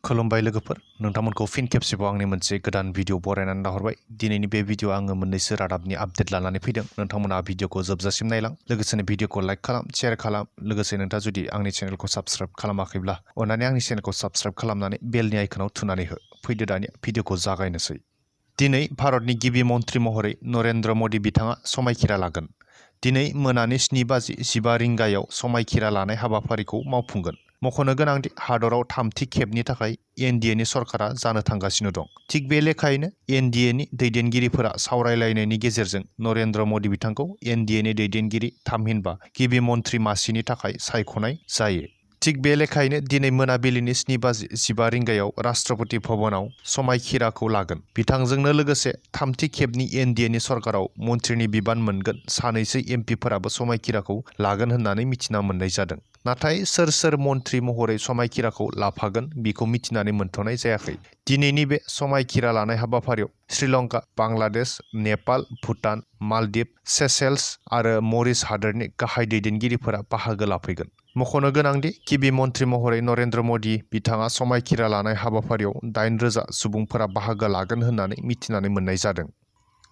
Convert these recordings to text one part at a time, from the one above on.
खुलुमबाय लोगोफोर नोंथांमोनखौ फिन खेबसेबाव आंनि मोनसे गोदान भिडिअ बरायनानै लाहरबाय दिनैनि बे भिडिअ आङो मोननैसो रादाबनि आपडेट लानानै फैदों नोंथांमोना भिडिअखौ जोबजासिम नायलां लोगोसेनो भिडिअखौ लाइक खालाम शेयार खालाम लोगोसे नोंथाङा जुदि आंनि चेनेलखौ साबस्क्राइब खालामाखैब्ला अन्नानै आंनि चेनेलखौ साबस्क्राइब खालामनानै बेलनि आइकनाव थुनानै हो फैदो दानिया भिडिअखौ जागायनोसै दिनै भारतनि गिबि मन्थ्रि महरै नरेन्द्र मदि बिथाङा समायखिरा लागोन दिनै मोनानि 7:15 रिंगायाव समायखिरा लानाय हाबाफारिखौ मावफुंगोन मख'नो गोनांदि हादराव थामथि खेबनि थाखाय एनडिएनि सरकारा जानो थांगासिनो दं थिग बे लेखायैनो एनडिएनि दैदेनगिरिफोरा सावरायलायनायनि गेजेरजों नरेन्द्र मदि बिथांखौ एनडिएनि दैदेनगिरि थामहिनबा गिबि मन्थ्रि मासिनि थाखाय सायख'नाय जायो थिग बे लेखायैनो दिनै मोनाबिलिनि 7:15 रिंगायाव राष्ट्रपति भवनाव समायखिराखौ लागोन बिथांजोंनो लोगोसे थामथि खेबनि एनडिएनि सरकाराव मन्थ्रिनि बिबान मोनगोन सानैसो एमपिफोराबो समायखिराखौ लागोन होननानै मिथिना मोननाय जादों नाथाय सोर मन्थ्रि महरै समायखिराखौ लाफागोन बेखौ मिथिनानै मोनथ'नाय जायाखै दिनैनि बे समायखिरा लानाय हाबाफारियाव श्रीलंका बांलादेश नेपाल भुटान मालदीव सेशेल्स आरो मरिस हादोरनि गाहाय दैदेनगिरिफोरा बाहागो लाफैगोन मख'नो गोनांदि गिबि मन्थ्रि महरै नरेन्द्र मदि बिथाङा समायखिरा लानाय हाबाफारियाव 8,000 सुबुंफोरा बाहागो लागोन होननानै मिथिनानै मोननाय जादों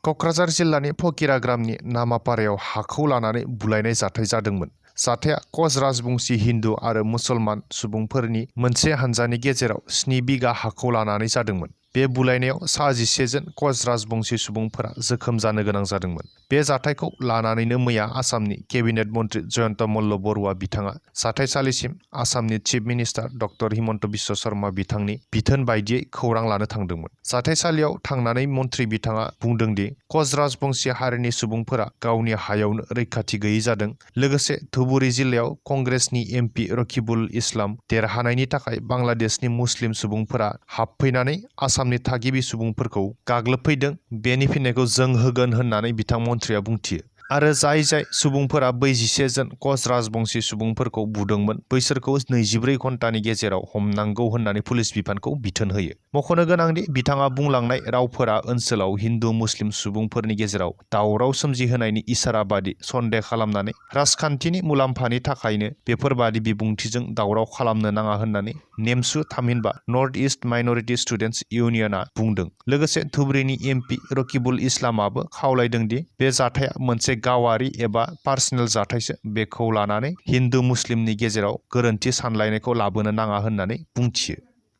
क'क्राझार जिल्लानि फकिराग्रामनि नामापारायाव हाखौ लानानै बुलायनाय जाथाय जादोंमोन जाथाया कच राजबंशी हिन्दु आरो मुसलमान सुबुंफोरनि मोनसे हानजानि गेजेराव 7 बिगा हाखौ लानानै जादोंमोन बे बुलायनायाव 11 जन कच राजबंशी सुबुंफोरा जोखोम जानो गोनां जादोंमोन बे जाथायखौ लानानैनो मैया आसामनि केबिनेट मन्थ्रि जयन्त मल्ल बरुवा बिथाङा जाथायसालिसिम आसामनि chief minister doctor Himanta Biswa Sharma बिथांनि बिथोन बायदियै खौरां लानो थांदोंमोन जाथायसालियाव थांनानै मन्थ्रि बिथाङा बुंदोंदि कच राजबंशी हारिनि सुबुंफोरा गावनि हायावनो रैखाथि गैयै जादों लोगोसे धुबुरी जिल्लायाव कंग्रेसनि एमपि रकिबुल इस्लाम देरहानायनि थाखाय बांलादेशनि मुस्लिम सुबुंफोरा हाबफैनानै आसामनि थागिबि सुबुंफोरखौ गाग्लोबफैदों बेनि फिननायखौ जों होगोन होननानै बिथां मन्थ्रिया बुंथियो आरो जाय सुबुंफोरा 21 जन कच राजबंशी सुबुंफोरखौ बुदोंमोन बैसोरखौ 24 घन्टानि गेजेराव हमनांगौ होननानै पुलिस बिफानखौ बिथोन होयो मख'नो गोनांदि बिथाङा बुंलांनाय रावफोरा ओनसोलाव हिन्दु मुस्लिम सुबुंफोरनि गेजेराव दावराव सोमजिहोनायनि इसारा बादि सन्देह खालामनानै राजखान्थिनि मुलाम्फानि थाखायनो बेफोरबादि बिबुंथिजों दावराव खालामनो नाङा होननानै नेमसु थामहिनबा नर्थ इस्ट माइनरिटि स्टुडेन्टस इउनियनआ बुंदों लोगोसे धुबुरीनि एमपि रकिबुल इस्लामाबो खावलायदों दि बे जाथाया मोनसे गावारि एबा पार्सनेल जाथायसो बेखौ लानानै हिन्दु मुस्लिमनि गेजेराव गोरोन्थि सानलायनायखौ लाबोनो नाङा होननानै बुंथियो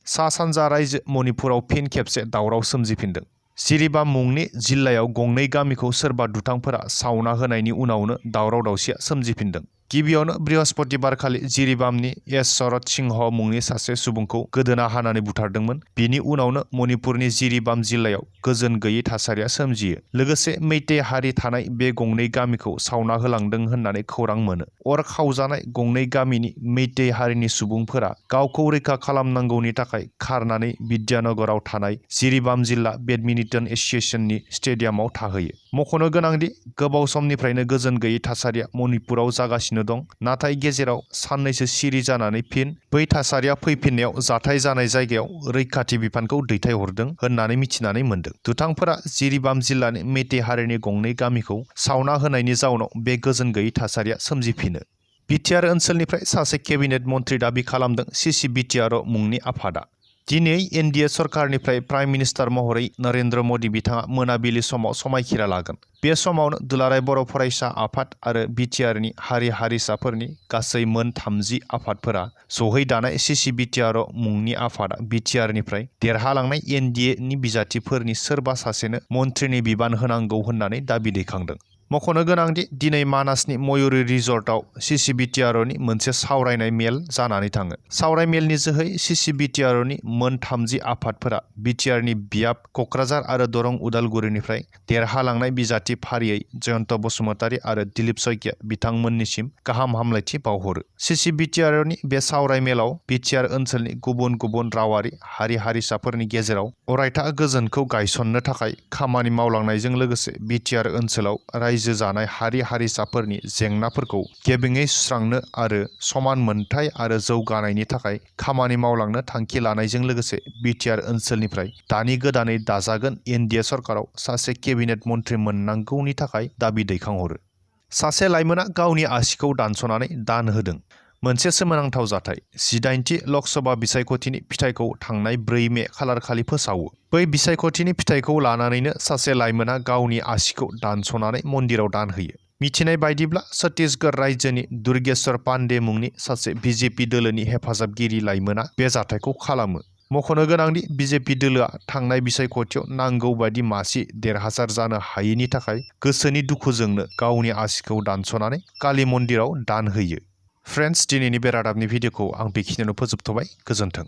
सा सानजा रायजो मणिपुराव फिन खेबसे दावराव सोमजिफिनदों जिरिबाम मुंनि जिल्लायाव गंनै गामिखौ सोरबा दुथांफोरा सावना होनायनि उनावनो दावराव दावसिया सोमजिफिनदों गिबियावनो बृहस्पतिबारखालि जिरिबामनि एस शरद सिंह मुंनि सासे सुबुंखौ गोदोना हानानै बुथारदोंमोन बिनि उनावनो मणिपुरनि जिरिबाम जिल्लायाव गोजोन गैयै थासारिया सोमजियो लोगोसे मैते हारि थानाय बे गंनै गामिखौ सावना होलांदों होननानै खौरां मोनो अर खावजानाय गंनै गामिनि मैते हारिनि सुबुंफोरा गावखौ रैखा खालामनांगौनि थाखाय खारनानै बिद्यानगराव थानाय जिरिबाम जिल्ला बेडमिन्टन एसोसिएशननि स्टेडियामाव थाहैयो मख'नो गोनांदि गोबाव समनिफ्रायनो गोजोन गैयै थासारिया मणिपुराव जागासिनो दं नाथाय गेजेराव साननैसो सिरि जानानै फिन बै थासारिया फैफिननायाव जाथाय जानाय जायगायाव रैखाथि बिफानखौ दैथायहरदों होननानै मिथिनानै मोन्दों दुथांफोरा जिरिबाम जिल्लानि मैते हारिनि गंनै गामिखौ सावना होनायनि जाउनाव बे गोजोन गैयै थासारिया सोमजिफिनो BTR ओनसोलनिफ्राय सासे केबिनेट मन्थ्रि दाबि खालामदों BTR मुंनि आफादा दिनै एनडिए सरकारनिफ्राय प्राइम मिनिस्टार महरै नरेन्द्र मदि बिथाङा मोनाबिलि समाव समायखिरा लागोन बे समावनो दुलाराय बर' फरायसा आफाद आरो BTRनि हारि हारिसाफोरनि गासै मोन 30 आफादफोरा जहै दानाय BTR मुंनि आफादा BTRनिफ्राय देरहालांनाय एनडिएनि बिजाथिफोरनि सोरबा सासेनो मन्थ्रिनि बिबान होनांगौ होननानै दाबि दैखांदों मख'नो गोनांदि दिनै मानासनि मयुरी रिजर्टआव BTRनि मोनसे सावरायनाय मेल जानानै थाङो सावराय मेलनि जोहै BTRनि मोन 30 आफादफोरा BTRनि बियाब क'क्राझार आरो दरं उदालगुरिनिफ्राय देरहालांनाय बिजाथि फारियै जयन्त बसुमतारी आरो दिलीप सैकिया बिथांमोननिसिम गाहाम हामलायथि बावहरो BTRनि बे सावराय मेलाव BTR ओनसोलनि गुबुन गुबुन रावारि हारि हारिसाफोरनि गेजेराव अरायथा गोजोनखौ गायसननो थाखाय खामानि मावलांनायजों लोगोसे BTR ओनसोलाव रायजो जानाय हारि हारिसाफोरनि जेंनाफोरखौ गेबेङै सुस्रांनो आरो समान मोनथाय आरो जौगानायनि थाखाय खामानि मावलांनो थांखि लानायजों लोगोसे BTR ओनसोलनिफ्राय दानि गोदानै दाजागोन एनडिए सरकाराव सासे केबिनेट मन्थ्रि मोननांगौनि थाखाय दाबि दैखांहरो सासे लाइमोना गावनि आसिखौ दानस'नानै दान होदों मोनसे सोमोनांथाव जाथाय 18थि लकसभा बिसायख'थिनि फिथाइखौ थांनाय 4 मे खालारखालि फोसावो। बै बिसायख'थिनि फिथाइखौ लानानैनो सासे लाइमोना गावनि आसिखौ दानस'नानै मन्दिराव दान होयो। मिथिनाय बायदिब्ला छत्तीसगढ़ रायजोनि दुर्गेश्वर पांडे मुंनि सासे बिजेपि दोलोनि हेफाजाबगिरि लाइमोना बे जाथायखौ खालामो। मख'नो गोनांदि बिजेपि दोलोआ थांनाय बिसायख'थियाव नांगौ बायदि मासि देरहासार जानो हायैनि थाखाय गोसोनि दुखुजोंनो गावनि आसिखौ दानस'नानै काली मन्दिराव दान होयो। फ्रेन्ड्स, दिनैनि बे रादाबनि भिडिअखौ आं बेखिनियावनो फोजोबथ'बाय। गोजोन्थों।